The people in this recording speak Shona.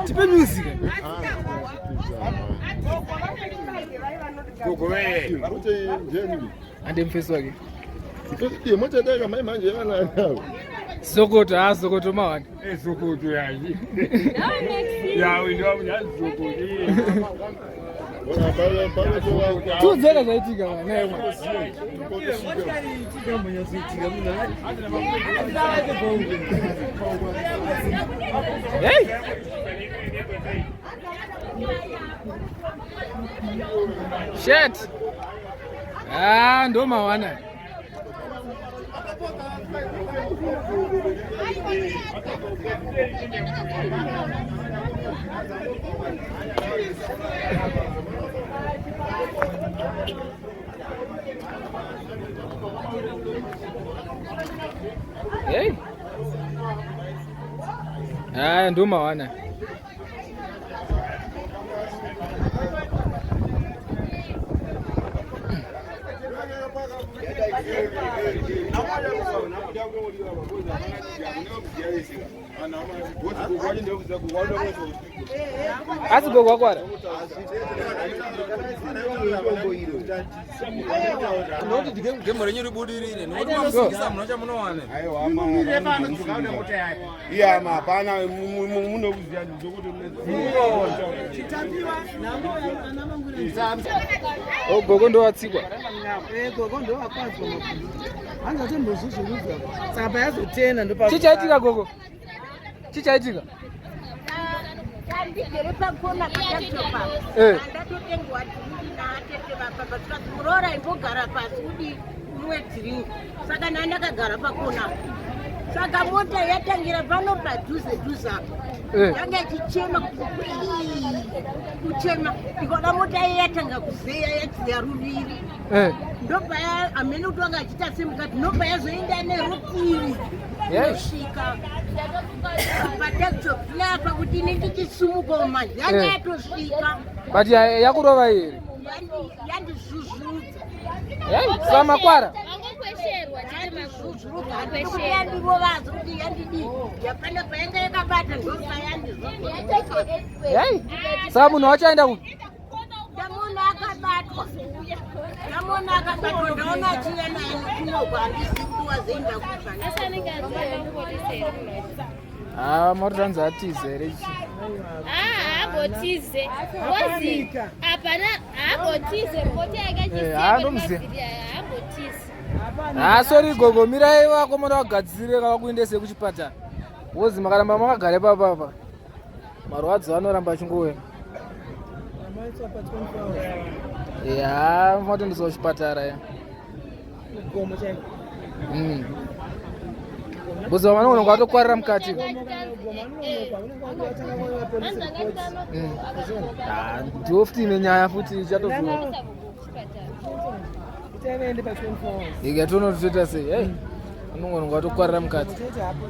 Tipe music. Ande mfesi wake. Motadaka mai manje vana Sokoto, ah Sokoto mawani. Eh Sokoto yayi. Yawe ndio mnyazi Sokoto. Tudzeka zvaitika vana imwe. Hey! Shit. Ah, ndo mawana. Hey. Ah, ndo mawana. Asi gogo wakwara. Nokuti gemu renyu ribudirire nokuti mamusikisa munhu chamunowana. Iya hapana munokuziya ndokuti Oh, gogo ndowatsikwa. Eh, gogo ndowakwadzwa makumbo. Hanzi atombozvuzvurudzwa. Saka payazotena ndopa. Chichaitika gogo. Chichaitika. Ndigere pakona patatopa. Eh. Ndatotengwa dhiringi natete vapapa tikati muroora imbogara pasi udi unwe dhiringi. Saka nani ndakagara pakona. Saka mota yatangira pano padhuze dhuze apo. Eh. Yanga ichichema kuti "Wii!" kuchema. Ndikaona mota iya yatanga kuzeya yadziya ruviri. Eh. Ndobva hamene kuti wanga achiita semukati ndobva yazoenda nerutivi. Yes. Kusvika patakshop napa kuti ini ndichisumuka manje yanga Eh. yatosvika But yakurova here. Yandizvuzvurudza. Hey, samakwara. Wangokwesherwa chete makumbo. Yandizvuzvurudza handidi kuti yandirovadzo kuti yandidii yapana payanga yakabata ndopa yandizvuzvurudza. Hey. Saka munhu wacho aenda kupi? Ndamuona akabatwa, ndamuona akabatwa, ndaona achiuya naye nekunoko, handizivi kuti wazoenda kupi. Asi anenge azoenda. Ah, matotanzi atize here ichi. Ah, haambotize. Ngozi hapana, haambotize. Mota Eh, haandomuziva. yakachisiya haambotize. Ah, sorry gogo, mirai vakomana vagadzirire vakuendese kuchipatara. Wozi makaramba makagara ipapa apa. Marwadzo anoramba achingouya. Ya, matoendeswa kuchipatara ya. Gomo chaiko. Bozi vamwe vanogona vatokwarira mukati. Ah, ndiwo futi ine nyaya futi ichatobvuma. Itaende pa 24 hours. Ikatoona kuti toita sei? Hey, anogona vatokwarira mukati. Toita hapo.